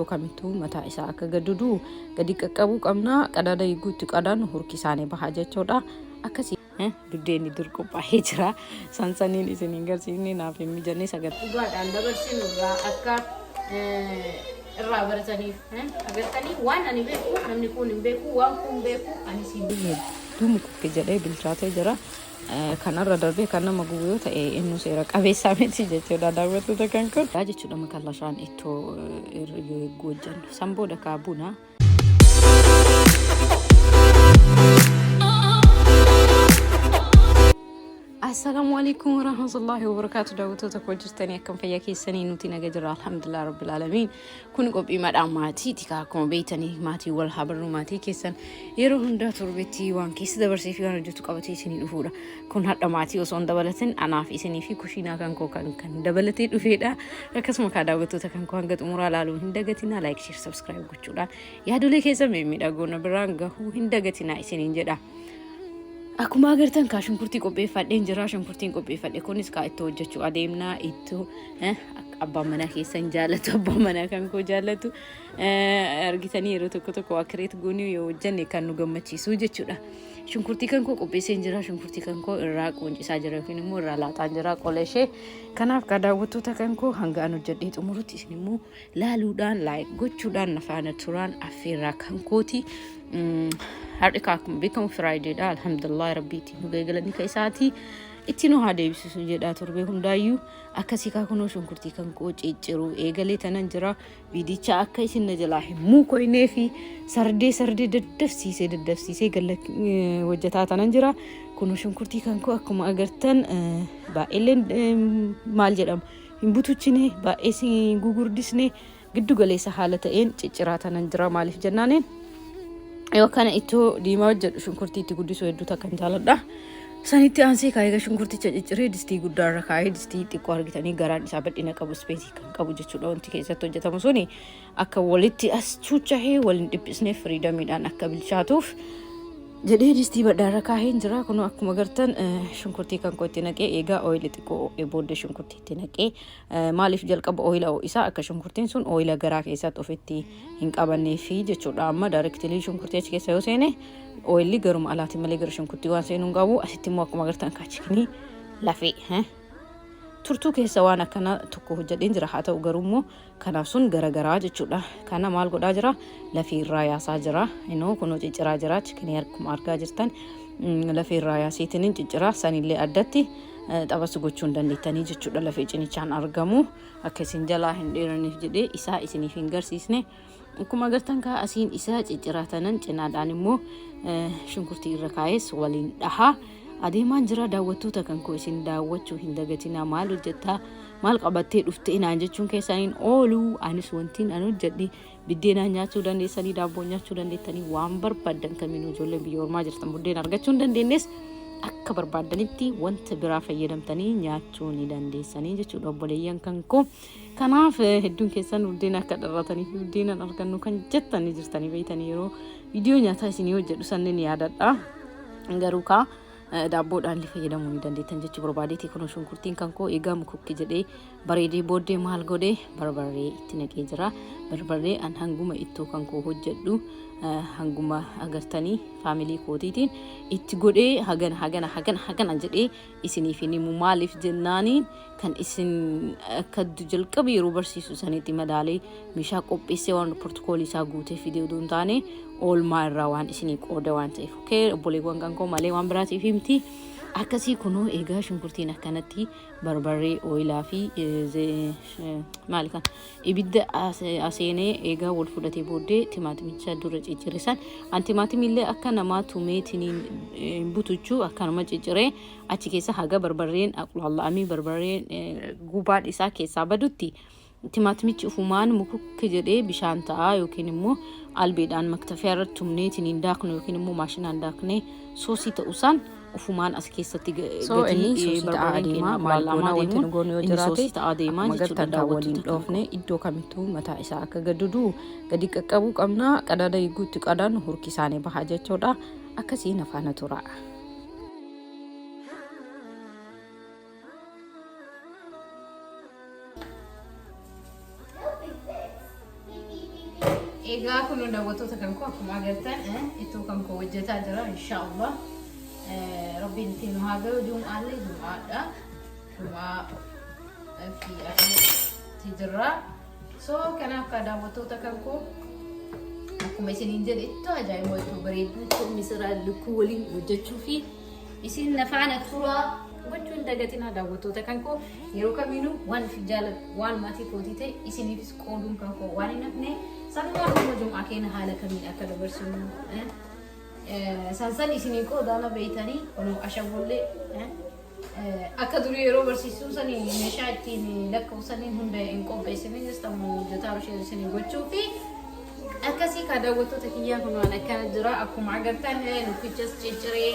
Kamittuu mataa isaa akka gadudu gadi qaqqabuu qabna. Qadaada eegguutti qadaannu hurki isaanii baha jechuudha. Akkasii buddeenni dur qophaa'ee jira. Sansaniin isin hin garsiifne, naaf hin mijanne sagantaa. Dhugaadhaan dabarsinu irraa akka irraa barataniif agartanii, waan ani beeku namni kun hin beeku, waan kun beeku ani siin Hedduu mukukki jedhee bilchaatee jira. Kanarra darbee kan nama gubu yoo ta'e, inni seera qabeessaa miti jechuudha, daawwattoota kan kun. Jechuudha makallashaan ittoo yoo eeguu hojjennu. San booda kaa buna. Assalaamu alaikum warahmatullahi wabarakatuh. Daawwattoota koo, jirtanii? Akkam fayyaa keessanii? Nuti naga jira, alhamdulillah rabbil alamin. Kun qophii madhaa maatiiti kaa. Akkuma beektanii, maatii wal haa barru. Maatii keessan yeroo hundaa torbetti waan keessa dabarsee fi waan hojjetu qabatee isinii dhufuudha. Kun hadha maatii osoo hin dabalatin anaaf isinii fi kushiinaa kan koo kan dabalatee dhufeedha. Akkasuma kaa, daawwattoota kan koo, hanga xumuraa ilaaluu hin dagatinaa. Like, share, subscribe gochuudhaan yaadolee keessa mimmiidhagoo na biraan gahuu hin dagatinaa isiniin jedha. Akkuma agartan kaa, shunkurtii qopheeffadheen jira. Shunkurtiin qopheeffadhe kunis kaa ittoo hojjechuu adeemna. Ittoo abbaan manaa keessan jaallatu, abbaan manaa kan koo jaallatu argitanii, yeroo tokko tokko waa create goonii yoo hojjenne kan nu gammachiisu jechuudha. Shunkurtii kan koo qopheesseen jira. Shunkurtii kan koo irraa qoncisaa jira yookiin immoo irraa laaxaan jira qola ishee. Kanaaf kaa, daawwattoota kan koo, hanga an hojjedhee xumurutti isin immoo laaluudhaan, like gochuudhaan na faana turaan affeerraa kan kooti. Har'i kaa akkuma beekamu Fridaydha. Alhamdulillah, rabbiitti nu gagalanii ka isaati. Itti nu haa deebisisu jedhaa torbee hundaayyuu. Akkasii kaa, kunoo shunkurtii kan koo cicciruu eegalee tanan jira. Viidicha akka isin na jalaa hin muukoynee fi sardee sardee daddafsiisee daddafsiisee galla hojjetaa tanan jira. Kunoo shunkurtii kan koo akkuma agartan baay'eelleen maal jedhama, hin butuchine, baay'ee hin gugurdisne, giddu galeessa haala ta'een cicciraa tanan jira. Maaliif jennaaniin, yoo akkana ittoo diimaa hojjedhu shunkurtii itti guddisuu hedduu takkan jaaladha. Sanitti aansee kaayee shunkurticha cicciree distii guddaa irra kaayee, distii xiqqoo argitanii, garaan isaa bal'ina qabu, space kan qabu jechuudha. Wanti keessatti hojjetamu suni akka walitti as chuchahee wal hin dhiphisneef, freedomiidhaan akka bilchaatuuf jedhee distii badhaa irra kaaheen jira. Kun akkuma gartan shunkurtii kan koo itti naqee, eegaa oil xiqqoo booddee shunkurtii itti naqee. Maaliif jalqaba oil ho'isaa? Akka shunkurtiin sun oil garaa keessatti ofitti hin qabanneefi jechuudha. Amma directly shunkurtii achi keessa yoo seene, oilli garuma alaati malee gara shunkurtii waan seenuu hin qabu. Asitti immoo akkuma agartan kaachikinii lafee turtuu keessa waan akkana tokko hojjedheen jira. Haa ta'u garuu immoo kanaaf sun garagaraa jechuudha. Kana maal godhaa jira? Lafee irraa yaasaa jira. Inoo kunoo cicciraa jira. Chicken akkuma argaa jirtan lafee irraa yaaseetiin cicciraa. Sanillee addatti xabas gochuu hin dandeettanii jechuudha. Lafee cinichaan argamu akka isin jalaa hin dheeraniif jedhee isaa isiniif hin garsiisne. Akkuma agartan kaa, asiin isaa cicciraa tanan, cinaadhaan immoo shunkurtii irra kaa'es waliin dhahaa adeemaan jira. Daawwattoota kan koo, isin daawwachuu hin dagatinaa. Maal hojjettaa, maal qabattee dhuftee naan jechuun keessaniin oolu. Anis wantiin an hojjedhe biddeenaan nyaachuu dandeessanii, daabboo nyaachuu dandeettanii, waan barbaaddan kamiinuu. Ijoolleen biyya ormaa jirtan buddeen argachuu hin dandeenyes, akka barbaaddanitti wanta biraa fayyadamtanii nyaachuu ni dandeessanii jechuudha, obboleeyyan kan koo. Kanaaf hedduun keessan buddeena akka dharratanii fi buddeenan argannu kan jettanii jirtanii beeytanii, yeroo viidiyoo nyaataa isinii hojjedhu sanneen yaadadha. Garuu kaa, daabboodhaan illee fayyadamuu ni dandeettan jechuu barbaadeeti. Kun shunkurtiin kan koo eegaa mukukki jedhee bareedee booddee maal godhee? Barbarree itti naqee jira. Barbarree an hanguma ittoo kan koo hojjedhu, hanguma agartanii family kootiitiin itti godhee, hagana hagana hagana hagana jedhee isiniif hin himu. Maaliif jennaaniin, kan isin akka jalqaba yeroo barsiisu sanitti madaalee meeshaa qopheessee waan protocol isaa guutee fidee odoo hin taane, oolmaa irraa waan isinii qooda waan ta'eef, okay, obboleewwan kan koo malee waan biraatiif himti. Akkasii kunoo egaa shunkurtiin akkanatti barbarree, oilaa fi maal kan ibidda aseenee eegaa wal fudhatee booddee, timaatimicha dura ciccirisan. An timaatimillee akka namaa tumeetiniin hin butuchuu, akkanuma cicciree achi keessa haga barbarreen aqulaalla'amii, barbarreen gubaan isaa keessaa badutti, timaatimichi ufumaan mukukki jedhee bishaan ta'a. Yookiin immoo albeedhaan maktafee irratti tumneetiin daaknu, yookiin immoo maashinaan daaknee soosii ta'uusaan ufumaan as keessatti So inni soosii ta'aa adeemaa. Maal goonaa? Wanti nu goonu yoo jiraate, akkuma gartan kan waliin dhoofne, iddoo kamittuu mataa isaa akka gadudu gadi qaqqabuu qabna. Qadaada eegguutti qadaannu hurki isaanii baha jechuudha. Akkasiin afaana tura. Egaa kun daawwattoota kan koo, akkuma agartan ittoo kan koo hojjetaa jira, inshaallah. Rabbiin ittiin nu haa gahu. Jum'aallee jum'aadha. Jum'aa fi asitti jirra. So kanaaf kaa daawwattoota kan koo, akkuma isiniin jedhe, ittoo ajaa'ibaa, ittoo bareedduu, ittoo misira lukkuu waliin hojjechuu fi isin nafaana turaa gochuu hin dagatinaa. Daawwattoota kan koo, yeroo kamiinuu waan fi jaaladhu, waan maatii kootii ta'e isiniifis qooduun kan koo waan hin hafne. Sanumaa immoo jum'aa keenya haala kamiin akka dabarsinu sansan isinii qoodaana beeytanii. Kunoo ashaboollee akka durii yeroo barsiistuu sanii meeshaa ittiin lakkaa'u saniin hunda hin qopheessine, jistamu hojjetaa ishee isinii gochuu fi akkasii. Kaa daawwattoota kiyyaa, kun waan akkana jira. Akkuma agartan lukkichas cicciree,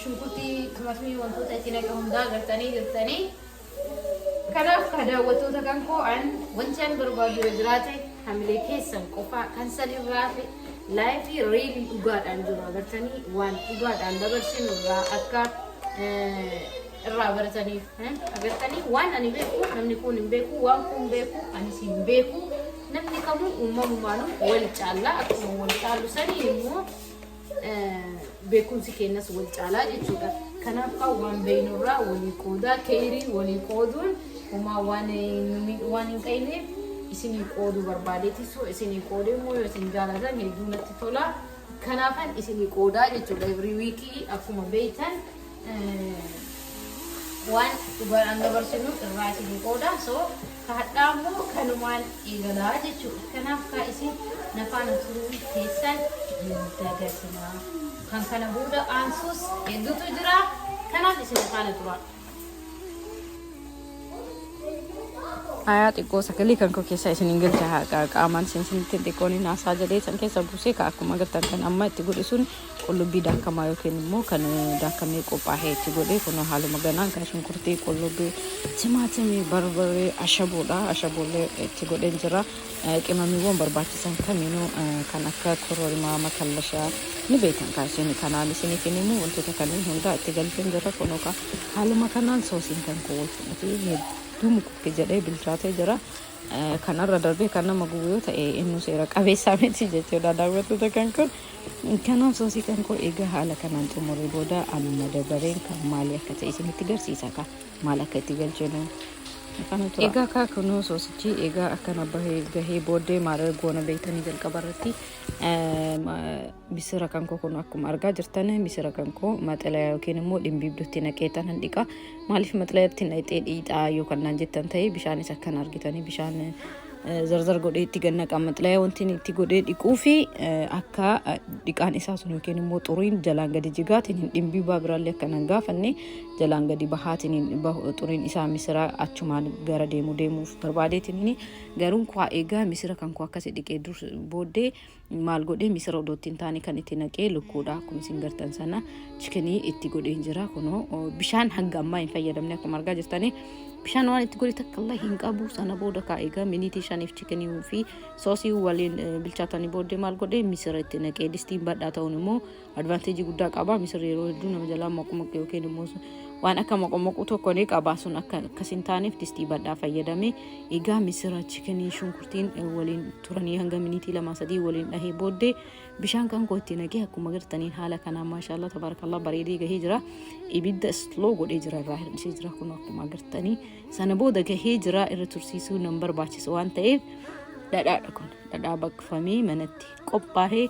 shunkurtii, timaatimii, wantoota itti naqe hundaa agartanii jirtanii. Kanaaf kaa daawwattoota kan koo, an wanti an barbaadu yoo jiraate hamilee keessan qofaa. Kan san irraa fi life real dhugaadhaan jiru agartanii, waan dhugaadhaan dabarsinu irraa akka irraa barataniif agartanii, waan ani beeku namni kun hin beeku, waan kun beeku anis hin beeku. Namni kamuu uumamumaanuu wal caallaa, akkuma wal caallu saniin immoo beekumsi keenyas wal caalaa jechuudha. Kanaaf kan waan beeknurraa walii qoodaa, keerii walii qooduun homaa waan waan hin qabneef isinii qooduu barbaadeeti. So isinii qoodee immoo yoo isin jaalatan hedduu natti tola. Kanaafan isinii qoodaa jechuudha. Every week akkuma beektan waan dhugaadhaan dabarsinu irraa isinii qooda. So ka hadhaa immoo kanumaan eegalaa jechuudha. Kanaaf kaa isin nafaana turuu keessan hin dagatinaa. Kan kana booda aansus hedduutu jira. Kanaaf isin nafaana turaa. Ayaa xiqqoo sagalee kan koo keessa isin hin galcha, qaamaan isinitti xiqqoon hin haasaa jedhee san keessa buusee. Ka akkuma agartan kan amma itti godhe sun qullubbii daakamaa yookiin immoo kan daakamee qophaa'ee itti godhe. Kun haaluma ganaan kan shunkurtii, qullubbii, timaatimii, barbaree, ashaboodha. Ashaboollee itti godheen jira. Qimamiiwwan barbaachisan kamiinuu kan akka kororimaa, makallashaa ni beekan kan isin kanaan isiniif hin himu. Wantoota kanneen hundaa itti galcheen jira. Kunoo ka haaluma kanaan soosiin kan koo wal fudhatee hedduu mukukke jedhee bilchaatee jira. Kanarra darbee kan nama gubu yoo ta'e inni seera qabeessaa miti jechuudha, daawwattoota kan kun. Kanaaf soosii kan koo egaa haala kanaan xumuree booda amma dabareen kan maalii akka ta'e isinitti garsiisa, ka maal akka itti galchinu. Egaa kaa kunoo soosichi egaa akkana bahee gahee booddee maal goona beektanii? Jalqaba irratti misira kan koo kun akkuma argaa jirtan misira kan koo maxalaya yookiin immoo dhimbiibdutti naqee tanan dhiqa. Maaliif maxalayatti naqxee dhiixaa yookaan naan jettan ta'e, bishaanis akkana argitanii bishaan zarzar godhee itti gannaqa. Maxalaya wanti inni itti godhee dhiquu fi akka dhiqaan isaa sun yookiin immoo xuriin jalaan gadi jigaatiin hin dhimbiibaa biraallee akka nan gaafanne jalaan gadi bahaatiin xuriin isaa misira achumaan gara deemu deemuuf barbaadeetiin. Garuu kwaa egaa misira kan koo akkasi dhiqee dur booddee maal godhee, misira odoo itti hin taane kan itti naqee lukkuudha. Akkuma isin gartan sana chicken itti godheen jira. Kunoo bishaan hanga ammaa hin fayyadamne. Akkuma argaa jirtanii bishaan waan itti godhe takka illee hin qabu. Sana booda kaa egaa miniitii 5f chicken fi soosii waliin bilchaatanii booddee maal godhee, misira itti naqee. Distiin badhaa ta'uun immoo advantage guddaa qaba. Misirri yeroo hedduu nama jalaa moqmoqe yookiin immoo waan akka moqmoqu tokko ni qaba. Sun akka akkas hin taaneef distii badhaa fayyadame. Egaa misira, chicken, shunkurtiin waliin turanii hanga miniitii 2 3 waliin dhahee booddee bishaan kan koo itti naqee. Akkuma agartaniin haala kanaan, maashaallah tabaarakallah, bareedee gahee jira. Ibidda slow godhee jira, irraa hir'isee jira. Kun akkuma agartanii sana booda gahee jira. Irra tursiisuu nan barbaachisa waan ta'eef dhadhaadha. Kun dhadhaa baqfamee manatti qophaa'ee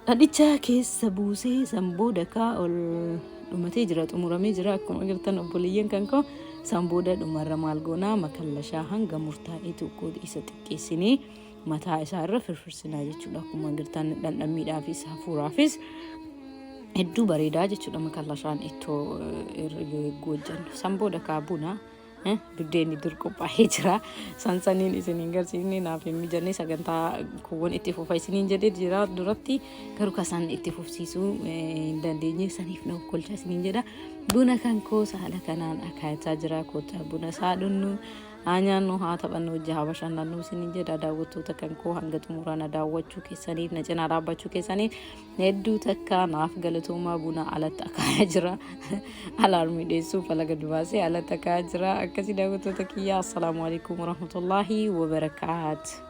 dhadhicha keessa buusee san booda kaa ol dhumatee jira, xumuramee jira. Akkuma agartan obboleeyyan kan koo, san booda dhumarra maal goonaa? Makallashaa hanga murtaa'ee tokko isa xiqqeessinee mataa isaa irra firfirsinaa jechuudha. Akkuma agartan dhandhammiidhaafis hafuuraafis hedduu bareedaa jechuudha makallashaan ittoo irra yoo eeguu hojjennu. San booda kaa buna buddeenni dur qophaa'ee jira. San saniin isiniin garsiifne naaf hin mijanne. Sagantaa kuuwwan itti fufa isiniin jedhee jira duratti, garuu kasaan itti fufsiisuu hin dandeenye. Saniif na kolcha isiniin jedha. Buna kan koo haala kanaan akaayachaa jira. Kottaa buna isaa dhunnu, haa nyaannu, haa taphannu, hojii haa bashannannu isiniin jedha. Daawwattoota kan koo, hanga xumuraa na daawwachuu keessaniif, na cinaa dhaabbachuu keessaniif hedduu takka naaf galatoomaa. Buna alatti akaayaa jira. Alaarmii dheessuuf ala gadi baasee alatti akaayaa jira. Akkasii daawwattoota kiyyaa, assalaamu alaikum warahmatullaahi wabarakaatu.